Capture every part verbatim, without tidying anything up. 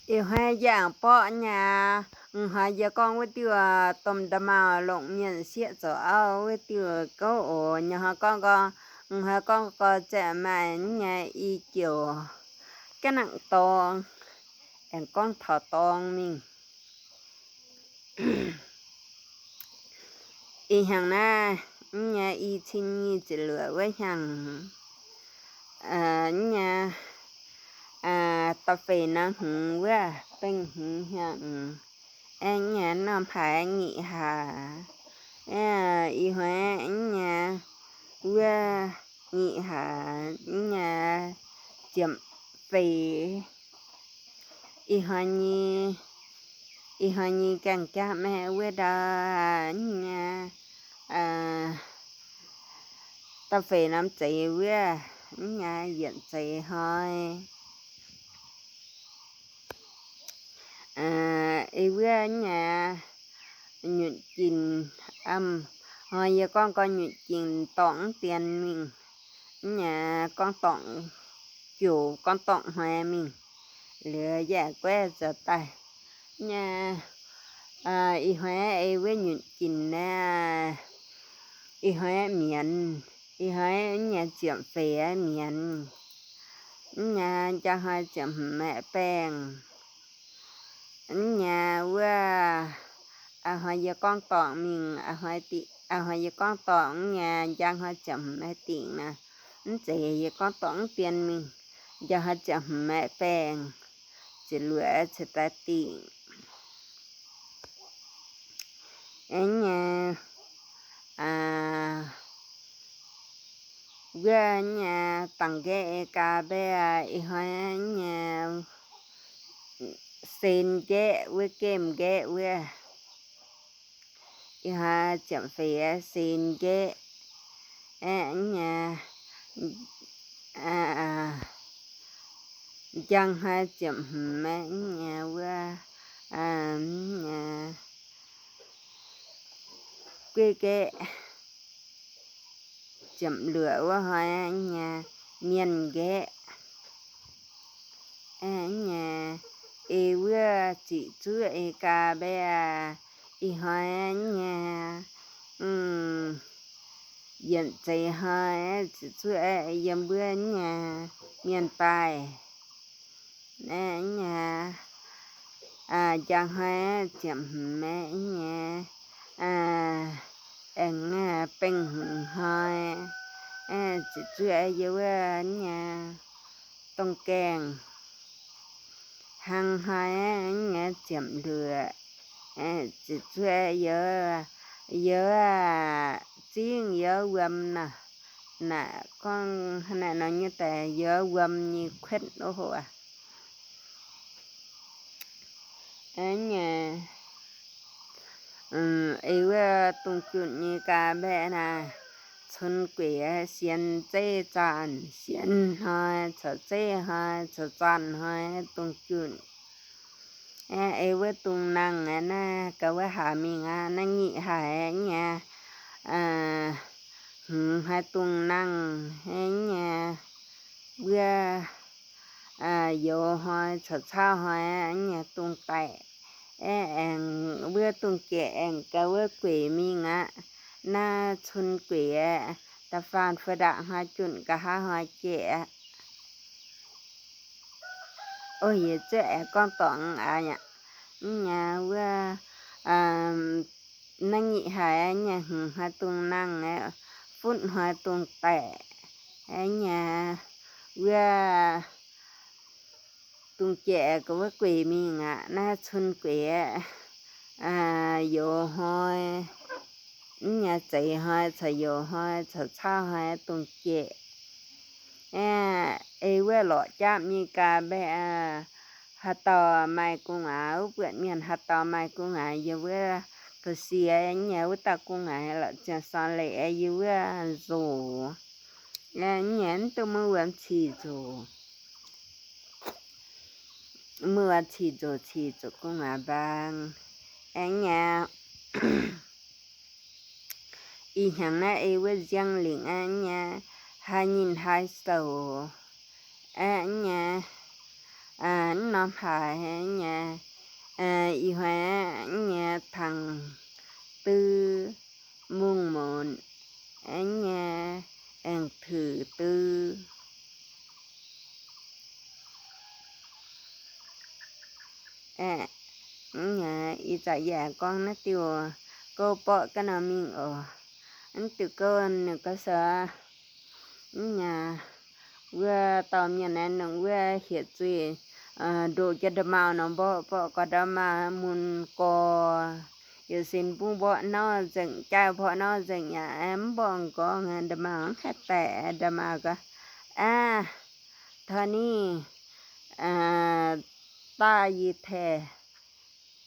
ꞌI ꞌhọt ꞌnhá ꞌpó ꞌnhá, ꞌhọt ꞌdệt ꞌcóng ꞌviạk ꞌtiua ꞌtôm đa ꞌmá lông miên ꞌsịa ꞌchọ au ꞌviạk ꞌtiua ꞌcọ ổ ꞌnhá ꞌhọt ꞌcóng ꞌcọ, ꞌhọt ꞌcóng ꞌcọ ꞌchẹ ꞌmá ꞌnhá ꞌi kiẻo cá nẳng tong, ꞌen ꞌcóng thỏ tong ꞌmịn. ꞌI hăng ꞌná, ꞌnhá ꞌi ꞌchí ꞌnị ꞌchí ꞌlứa ꞌviạk hăng, ꞌnhá, ꞌtạu phê ꞌnhắng hứn ꞌviạk ꞌpéng hứn hăng, ꞌnhá ꞌnọm phái ꞌnị hả, ꞌi ꞌhọt ꞌnhá ꞌviạk ꞌnị hả, ꞌnhá chiếm phê. ꞌI ꞌhọt ꞌnị, ꞌi ꞌhọt ꞌnị cang cá ꞌmá ꞌviạk đa, ꞌnhá, ꞌtạu phê ꞌnhắng ꞌchí ꞌviạk, ꞌnhá duyên ꞌchí ꞌhọt. ꞌI ꞌviạk ꞌnhá ꞌnhắng kin, ꞌhọt ꞌdệt ꞌcóng ꞌcọ ꞌnhắng kin tỏng tiên ꞌmịn, ꞌnhá ꞌcóng tỏng, kiẻo ꞌcóng tỏng ꞌhọt ꞌmịn, ꞌlứa dák ꞌquá ꞌchọ tai. ꞌNhá, ꞌi ꞌhọt ꞌviạk ꞌnhắng kin ꞌnhá, ꞌi ꞌhọt miên, ꞌi ꞌhọt ꞌnhá chiếm phê miên, ꞌnhá ꞌchọ ꞌhọt chiếm ꞌmá ꞌpéng. ꞌNhá ꞌviạk, ꞌhọt ꞌdệt ꞌcóng tỏng ꞌmịn, ꞌhọt ꞌdệt ꞌcóng tỏng ꞌnhá ꞌchọ ꞌhọt chiếm ꞌmá ꞌtịnh ꞌnhá, ꞌchí ꞌdệt ꞌcóng tỏng tiên ꞌmịn, ꞌchọ ꞌhọt chiếm ꞌmá ꞌpéng, ꞌchí ꞌlứa ꞌchí ta ꞌtịnh. ꞌNhá, ꞌviạk ꞌnhá tẳng ké ꞌcọ ꞌva, ꞌi ꞌhọt ꞌnhá sên ké ꞌviạk, kêm ké ꞌviạk, ꞌi ꞌhọt chiếm phê sên ké, ꞌnhá, ꞌchọ ꞌhọt chiếm ꞌmá ꞌnhá ꞌviạk, ꞌnhá ꞌquiê ké, chiếm ꞌlứa ꞌviạk ꞌhọt ꞌnhá miên ké, ꞌnhá ꞌviạk ꞌchí ꞌchư ꞌcọ ꞌva, ꞌi ꞌhọt ꞌnhá duyên ꞌchí ꞌhọt, ꞌchí ꞌchư duyên ꞌviạk ꞌnhá miên pai. ꞌNhá, ꞌchọ ꞌhọt chiếm ꞌmá ꞌnhá, ꞌeng ꞌpéng hứn ꞌhọt, ꞌchí ꞌchư duyên ꞌviạk ꞌnhá tông keng hăng ꞌhọt ꞌnhá chiếm ꞌlứa, ꞌchí ꞌchư duyên, duyên ꞌchính duyên ꞌviạk ꞌnọ, ꞌnọ ꞌcóng ꞌnọ ꞌnọ ꞌnhá ta duyên ꞌviạk ꞌnị khuét ꞌhụ a. ꞌNhá, ꞌi ꞌviạk ꞌtung ꞌchụn ꞌnị ꞌcọ ꞌva ꞌnọ, ꞌchún quế siên ꞌchế ꞌchọn, siên ꞌhọt, chảu ꞌchế ꞌhọt, chảu ꞌchọn ꞌhọt ꞌtung ꞌchụn. ꞌI ꞌviạk ꞌtung ꞌnăng ꞌnọ, ꞌcọ ꞌviạk hả ꞌmí ꞌnọ, ꞌnhá ꞌnhá hả ꞌnhá, hứn ꞌhọt ꞌtung ꞌnăng ꞌnhá, ꞌviạk dú ꞌhọt, chảu ꞌchạ ꞌhọt ꞌnhá ꞌtung ꞌtẹ. ꞌEng ꞌviạk ꞌtung ꞌchẹ ꞌeng ꞌcọ ꞌviạk quế ꞌmí ꞌnọ, ꞌnhá ꞌchún quế, ta ꞌphắn ꞌphạ đaư ꞌhọt ꞌchụn ꞌcọ hả ꞌhọt ꞌchẹ. Ôi, ꞌchớ ꞌeng ꞌcóng tỏng a ꞌnhá, ꞌnhá ꞌviạk, ꞌnhá ꞌnhá hả ꞌnhá hứn ꞌhọt ꞌtung ꞌnăng, phút ꞌhọt ꞌtung ꞌtẹ, ꞌnhá ꞌviạk ꞌtung ꞌchẹ ꞌcọ ꞌviạk quế ꞌmí ꞌnọ, ꞌnhá ꞌchún quế, dú ꞌhọt, ꞌnhá ꞌchí ꞌhọt, chảu dú ꞌhọt, chảu ꞌchạ ꞌhọt ꞌtung ꞌchẹ. ꞌI ꞌviạk lỏ chăm ꞌnị ꞌcọ ꞌva, hả tau mai ꞌcốn a, ú bươn miên hả tau mai ꞌcốn a, dú ꞌviạk ꞌcọ sia ꞌnhá ꞌviạk ta ꞌcốn a lỏ ꞌchí son lê, dú ꞌviạk dú. ꞌNhá ꞌtố ꞌmự ꞌviạk ꞌchí dú, ꞌmự ꞌviạk ꞌchí dú, ꞌchí dú ꞌcốn a bang. ꞌNhá ꞌi hăng ꞌnọ ꞌi ꞌviạk ꞌdiáng ꞌlịng ꞌnhá, hả ꞌnhính hả sảu, ꞌnhá ꞌnị ꞌnọm phả ꞌnị, ꞌnị hua ꞌnị thẳng ꞌtứ ꞌmung môn, ꞌnị eng thử ꞌtứ. ꞌNị ꞌí ꞌchạ ꞌdệt ꞌcóng ꞌnị ꞌtiếu ꞌcọ ꞌpọ cá ꞌnọm ꞌmí ꞌnị ꞌtiếu ꞌcọ ꞌnị ꞌcọ sa ꞌnị ꞌva ꞌtoi ꞌmen ꞌnị ꞌnọng ꞌva hiệt ꞌchụy, ꞌdụ ꞌchớ đa ꞌmau ꞌnọng bók ꞌpọ ꞌcọ đa ꞌmau ꞌmún ꞌcọ, ꞌdệt sin ꞌpứng bók ꞌnị ꞌdệt ꞌchái bók ꞌnị ꞌdệt ꞌnị ꞌmí bók ꞌcọ ꞌnị đa ꞌmau ꞌkhạy ꞌtẹ đa ꞌmau ꞌcọ. ꞌA, ꞌthọ ꞌnị, ꞌa, ta ꞌdệt ꞌtẹ,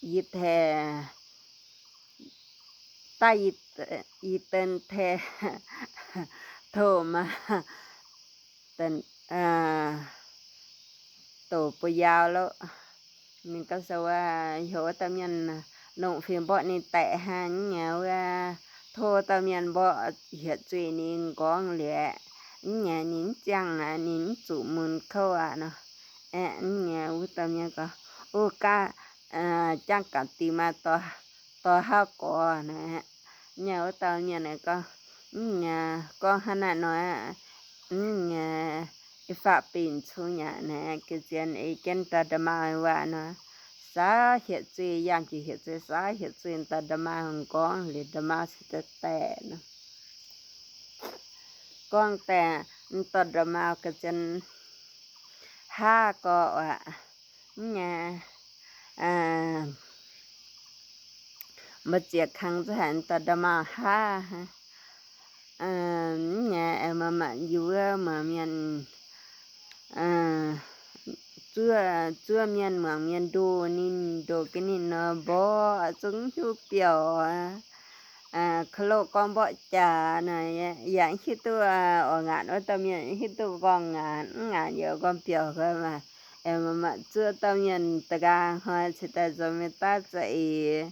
ꞌdệt ꞌtẹ, ta ꞌdệt, ꞌdệt ꞌtẹn ꞌtẹ, ꞌtô ꞌma, ꞌtẹn, ꞌa, ꞌtô pu dao ꞌlẹo. ꞌNị ꞌcọ sa ꞌva hảư ꞌtoi ꞌmen ꞌnọng phim bók ꞌnị ꞌtẹ ꞌhá ꞌnị ꞌva ꞌtô ꞌtoi ꞌmen bók hiệt ꞌchụy ꞌnị ꞌcóng ꞌlẹo. ꞌNị ꞌnị ꞌchí ꞌnị ꞌnị ꞌchí ꞌmún ꞌcọ ꞌnị ꞌnị ꞌva ꞌtoi ꞌmen ꞌcọ ꞌcọ, ꞌa, chắng cắp ti ꞌma ꞌto, ꞌto ꞌhá ꞌcọ ꞌnị. ꞌNị ꞌva ꞌtoi ꞌmen ꞌnị ꞌcọ, ꞌnị ꞌcọ ꞌhá ꞌnị ꞌnị ꞌnị ꞌphạ pên ꞌchu ꞌnị ꞌnị ꞌcọ ꞌchiến ꞌi ꞌchén ꞌto đa ꞌmau ꞌva ꞌnị. Sa hiệt ꞌchụy ꞌdệt ꞌchí hiệt ꞌchụy sa hiệt ꞌchụy ꞌto đa ꞌmau ꞌcóng ꞌlẹo đa ꞌmau ꞌchí ꞌtẹ ꞌtẹ ꞌnị. ꞌCóng ꞌtẹ ꞌto đa ꞌmau ꞌcọ ꞌchiến ꞌhá ꞌcọ ꞌva ꞌnị, ꞌa, ꞌmá ꞌchí khăng ꞌchớ hên ꞌto đa ꞌmau ꞌhá, ꞌa, ꞌnị ꞌmá ꞌmá dú ꞌmá ꞌmen, ꞌa, ꞌchưa, ꞌchưa ꞌmen ꞌmướng ꞌmen đu ꞌnịn đu ꞌcọ ꞌnịn ꞌnị bók ꞌchung ꞌhụ piẻo, ꞌa, ꞌcọ ꞌlẹo ꞌcóng bók ꞌchạ ꞌnị, ꞌdệt ꞌhịt ꞌtụ, ꞌa, ꞌo ngán ꞌva ꞌtoi ꞌmen ꞌhịt ꞌtụ ꞌcóng ngán, ngán dú ꞌcóng piẻo ꞌcọ ꞌmá. ꞌMá ꞌmá ꞌchưa ꞌtoi ꞌmen ta cá ꞌhọt ꞌchí ꞌtẹ dú ꞌmen ta ꞌchạ ꞌnị,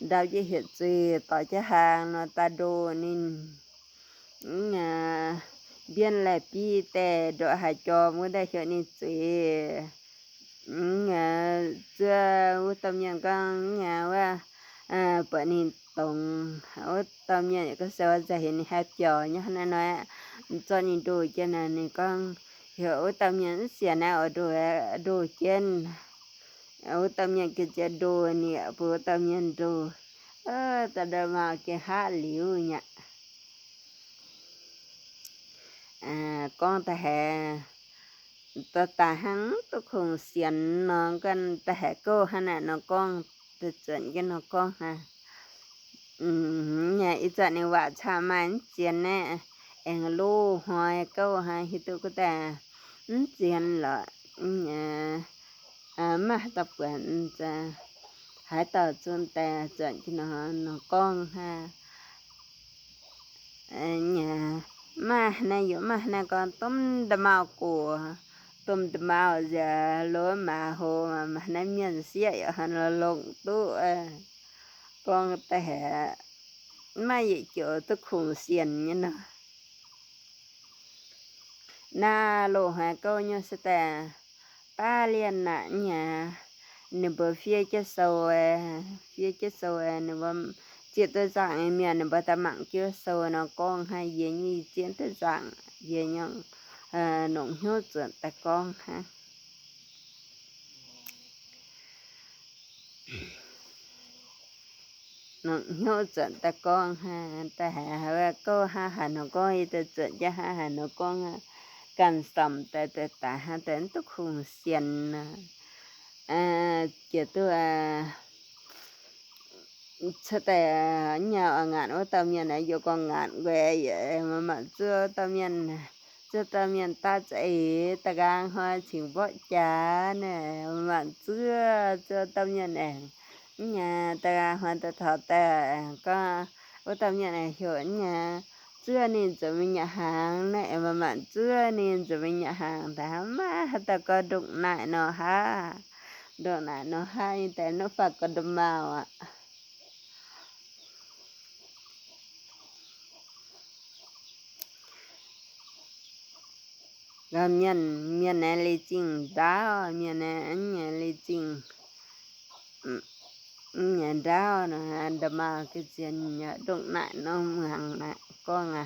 đaư ꞌchí hiệt ꞌchụy ꞌto ꞌchớ hang ꞌnị ta đu ꞌnịn, ꞌa, biên lai pi ꞌtẹ đu hả ꞌchọ ꞌmứ đa hiệt ꞌnị ꞌchí. ꞌNị ꞌchưa ꞌva ꞌtoi ꞌmen ꞌcọ ꞌnị ꞌva, ꞌa, ꞌpọ ꞌnị tông, ꞌva ꞌtoi ꞌmen ꞌcọ sa ꞌva ꞌchí hiệt ꞌnị hả piẻo ꞌnị ꞌnị ꞌnị. ꞌCọ ꞌnị đu ꞌchiến ꞌnị ꞌcọ, hảư ꞌva ꞌtoi ꞌmen ꞌsịa ꞌnị ꞌo đu, đu ꞌchiến. ꞌVa ꞌtoi ꞌmen ꞌcọ ꞌchí đu ꞌnị, ꞌpưa ꞌtoi ꞌmen đu. Ơ, ꞌto đa ꞌmau ꞌcọ ꞌhá ꞌlẹo ꞌnị. ꞌA, ꞌcóng ta hả, ꞌto ta ꞌhăng ꞌtố khủng siên ꞌnị ꞌcọ ta hả ꞌcọ ꞌhá ꞌnị ꞌnị ꞌcóng, ꞌtẹ ꞌchọn ꞌcọ ꞌnị ꞌcóng ꞌhá. ꞌNị ꞌí ꞌchọ ꞌnị ꞌva ꞌchạ ꞌmá ꞌchiến ꞌnị, eng ꞌlụk ꞌhọi ꞌcọ ꞌhá ꞌhịt ꞌtụ ꞌcọ ꞌtẹ ꞌchiến ꞌlẹo. ꞌNị, ꞌa, ꞌmá ta pươn ꞌchạ hả ꞌto ꞌchọn ꞌtẹ ꞌchọn ꞌcọ ꞌnị ꞌnị ꞌcóng ꞌhá. ꞌNị ꞌmá ꞌnị dú ꞌmá ꞌnị ꞌcọ ꞌtôm đa ꞌmau ꞌcọ, ꞌtôm đa ꞌmau dú ꞌlố ꞌmá hô ꞌmá ꞌnị ꞌmen ꞌsịa dú hả ꞌnị ꞌlống ꞌtụ, ꞌcóng ta hả ꞌmá ꞌdệt ꞌchọ ꞌtố khủng siên ꞌnị ꞌnị. ꞌNị ꞌlụk ꞌhọi ꞌcọ ꞌnị ꞌsịt ꞌtẹ ꞌpá ꞌliệng ꞌnị ꞌnị, ꞌnị báu ꞌphía ꞌchớ sau, ꞌphía ꞌchớ sau, ꞌnị báu ꞌchí ꞌtoi dáng ꞌmí ꞌnị báu ta ꞌmặc ꞌchớ sau ꞌnị ꞌcóng ꞌhá ꞌdệt ꞌnị ꞌchiến ꞌtoi dáng ꞌdệt ꞌnị, ꞌnọng ꞌhụ ꞌchọn ta ꞌcóng ꞌhá. ꞌNọng ꞌhụ ꞌchọn ta ꞌcóng ꞌhá, ta hả hả ꞌcọ ꞌhá hả ꞌnị ꞌcóng ꞌhí ta ꞌchọn ꞌchớ ꞌhá hả ꞌnị ꞌcóng ꞌhá. Căn sỏm ta ta ta hả ta ꞌtố khủng siên ꞌnị. ꞌCọ ꞌtụ, ꞌa, ꞌchớ ꞌtẹ ꞌnị ꞌva ngán ꞌva ꞌtoi ꞌmen ꞌnị dú ꞌcọ ngán ꞌquá, ꞌmá ꞌmá ꞌchưa ꞌtoi ꞌmen ꞌchưa ꞌtoi ꞌmen ta ꞌchạ ꞌnị ta ꞌcọ ꞌhọi ching bók ꞌchạ ꞌnị, ꞌmá ꞌmá ꞌchưa ꞌchưa ꞌtoi ꞌmen ꞌnị. ꞌNị ta ꞌcọ ꞌhọi ta thỏ ta ꞌcọ ꞌva ꞌtoi ꞌmen ꞌnị hảư ꞌnị ꞌchưa ꞌnị ꞌchọ ꞌmí nhả hang ꞌnị, ꞌmá ꞌmá ꞌchưa ꞌnị ꞌchọ ꞌmí nhả hang ta ꞌmá hả ta ꞌcọ độc hại nó hả. Độc hại nó hả ꞌnị ta ꞌnị ꞌphạ ꞌcọ đa ꞌmau ꞌa. ꞌMín, ꞌmín ꞌnị ꞌlế ꞌchịn đáo, ꞌmín ꞌnị ꞌnhá ꞌlế ꞌchịn, ꞌnhá đáo ꞌnớ, đa ꞌmá ꞌcọ ꞌchí ꞌnhá độc nại ꞌnớ ꞌmướng ꞌnặn ꞌcọ ꞌnga.